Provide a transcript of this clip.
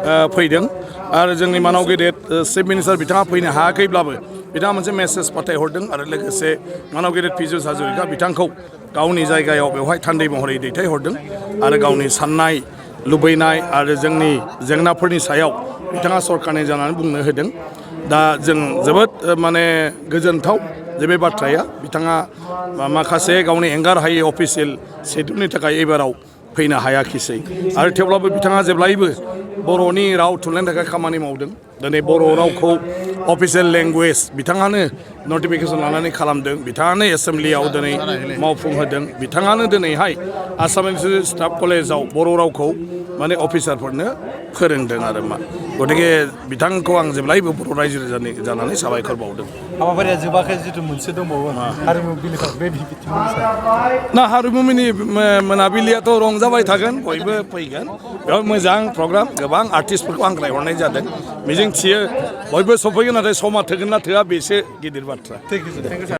फैदों आरो जोंनि मानाव गेदेर चिफ मिनिस्टार बिथाङा फैनो हायाखैब्लाबो बिथाङा मोनसे मेसेज फाथायहरदों आरो लोगोसे मानाव गेदेर पीयूष हाजरिका बिथांखौ गावनि जायगायाव बेवहाय थान्दै महरै दैथायहरदों आरो गावनि साननाय लुबैनाय आरो जोंनि जेंनाफोरनि सायाव बिथाङा सरकारनि जानानै बुंनो होदों दा जों जोबोद माने गोजोनथाव जे बे बाथ्राया बिथाङा माखासे गावनि एंगार हायै अफिसियेल शेड्युलनि थाखाय एबाराव फैनो हायाखिसै आरो थेवब्लाबो बिथाङा जेब्लायबो बर'नि राव थुनलाइनि थाखाय खामानि मावदों दिनै बर' रावखौ अफिसियेल लेंगुवेज बिथाङानो नटिफिकेसन लानानै खालामदों बिथाङानो एसेम्ब्लियाव दिनै मावफुंहोदों बिथाङानो दिनैहाय आसाम इनस्टिटिउट स्टाफ कलेजाव बर' रावखौ माने अफिसारफोरनो फोरोंदों आरो मा गतिके बिथांखौ आं जेब्लायबो बर' रायजो जानानै साबायखर बावदों हाबाफारिया जोबाखै जिथु मोनसे दंबावो हारिमु बिलिफां बे बिथिङाव ना हारिमुनि मोनाबिलियाथ' रंजाबाय थागोन बयबो फैगोन बेयाव मोजां प्रग्राम गोबां आर्टिस्टफोरखौ हांख्रायहरनाय जादों मिजिं थियो बयबो सफैगोन नाथाय समा थोगोन ना थोआ बेसो गिदिर बाथ्रा